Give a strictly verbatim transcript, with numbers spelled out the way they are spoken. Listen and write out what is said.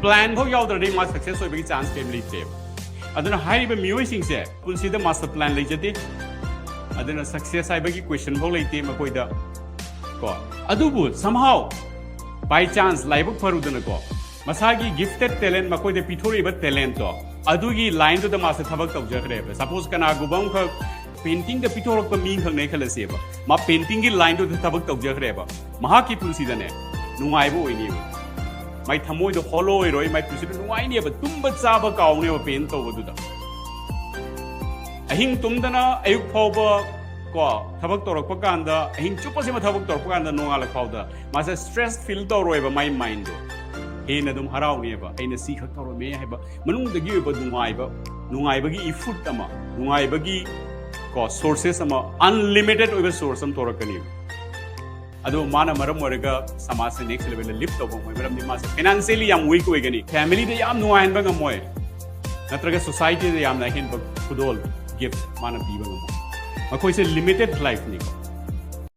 Plan ꯐꯥꯎ ꯌꯥꯎꯗ꯭ꯔꯗꯤ ꯃꯥ success ꯑꯣꯏꯕꯒꯤ chance ꯀꯩꯝ ꯂꯩꯇꯦꯕ꯫ ꯑꯗꯨꯅ ꯍꯥꯏꯔꯤꯕ ꯃꯤꯑꯣꯏꯁꯤꯡꯁꯦ ꯄꯨꯟꯁꯤꯗ master plan ꯂꯩꯖꯗꯦ꯫ ꯑꯗꯨꯅ success ꯍꯥꯏꯕꯒꯤ question ꯐꯥꯎ ꯂꯩꯇꯦ ꯃꯈꯣꯏꯗ꯫ ꯀꯣ, ꯑꯗꯨꯕꯨ somehow by chance ꯂꯥꯏꯕꯛ ꯐꯔꯨꯗꯅꯀꯣ, ꯃꯁꯥꯒꯤ gifted talent, ꯃꯈꯣꯏꯗ ꯄꯤꯊꯣꯔꯛꯏꯕ talentꯇꯣ, ꯑꯗꯨꯒꯤ lineꯗꯨꯗ ꯃꯥꯁꯦ ꯊꯕꯛ ꯇꯧꯖꯈ꯭ꯔꯦꯕ꯫ Suppose ꯀꯅꯥꯒꯨꯝꯕ ꯑꯃꯈꯛ paintingꯗ ꯄꯤꯊꯣꯔꯛꯄ ꯃꯤ ꯑꯃꯈꯛꯅꯦ ꯈꯜꯂꯁꯦꯕ, ꯃꯥ paintingꯒꯤ lineꯗꯨꯗ ꯊꯕꯛ ꯇꯧꯖꯈ꯭ꯔꯦꯕ, ꯃꯍꯥꯛꯀꯤ ꯄꯨꯟꯁꯤꯗꯅꯦ ꯅꯨꯡꯉꯥꯏꯕ ꯑꯣꯏꯅꯦꯕ꯫ ꯃꯥꯏ ꯊꯃꯣꯏꯗꯣ hollow ꯑꯣꯏꯔꯣꯏ, ꯃꯥꯏ ꯄꯨꯟꯁꯤꯗ ꯅꯨꯡꯉꯥꯏꯅꯦꯕ, ꯇꯨꯝꯕ ꯆꯥꯕ ꯀꯥꯎꯅꯦꯕ paint ꯇꯧꯕꯗꯨꯗ꯫ ꯑꯍꯤꯡ ꯇꯨꯝꯗꯅ ꯑꯌꯨꯛ ꯐꯥꯎꯕ ꯀꯣ ꯊꯕꯛ ꯇꯧꯔꯛꯄ ꯀꯥꯟꯗ, ꯑꯍꯤꯡ ꯆꯨꯞꯄꯁꯤꯃ ꯊꯕꯛ ꯇꯧꯔꯛꯄ ꯀꯥꯟꯗ ꯅꯣꯡꯉꯥꯜꯂꯛ ꯐꯥꯎꯗ ꯃꯥꯁꯦ stress feel ꯇꯧꯔꯣꯏꯕ, ꯃꯥꯏ mindꯗꯣ ꯍꯦꯟꯅ ꯑꯗꯨꯝ ꯍꯔꯥꯎꯅꯦꯕ꯫ ꯑꯩꯅ ꯁꯤ ꯈꯛ ꯇꯧꯔꯝꯃꯦ ꯍꯥꯏꯕ ꯃꯅꯨꯡꯗꯒꯤ ꯑꯣꯏꯕ ꯅꯨꯡꯉꯥꯏꯕ, ꯅꯨꯡꯉꯥꯏꯕꯒꯤ effort ꯑꯃ, ꯅꯨꯡꯉꯥꯏꯕꯒꯤ ꯀꯣ sources ꯑꯃ, unlimited ꯑꯣꯏꯕ source ꯑꯃ ꯊꯣꯔꯛꯀꯅꯦꯕ꯫ ꯑꯗꯣ ꯃꯥꯅ ꯃꯔꯝ ꯑꯣꯏꯔꯒ ꯁꯃꯥꯖꯁꯦ next levelꯗ lift ꯇꯧꯕ ꯉꯝꯃꯣꯏ, ꯃꯔꯝꯗꯤ ꯃꯥꯁꯦ financially ꯌꯥꯝ weak ꯑꯣꯏꯒꯅꯤ, familyꯗ ꯌꯥꯝ ꯅꯨꯡꯉꯥꯏꯍꯟꯕ ꯉꯝꯃꯣꯏ, ꯅꯠꯇ꯭ꯔꯒ societyꯗ ꯌꯥꯝꯅ ꯑꯍꯦꯟꯕ ꯈꯨꯗꯣꯜ, gift ꯃꯥꯅ ꯄꯤꯕ ꯉꯝꯃꯣꯏ꯫ ꯃꯈꯣꯏꯁꯦ limited lifeꯅꯤꯀꯣ꯫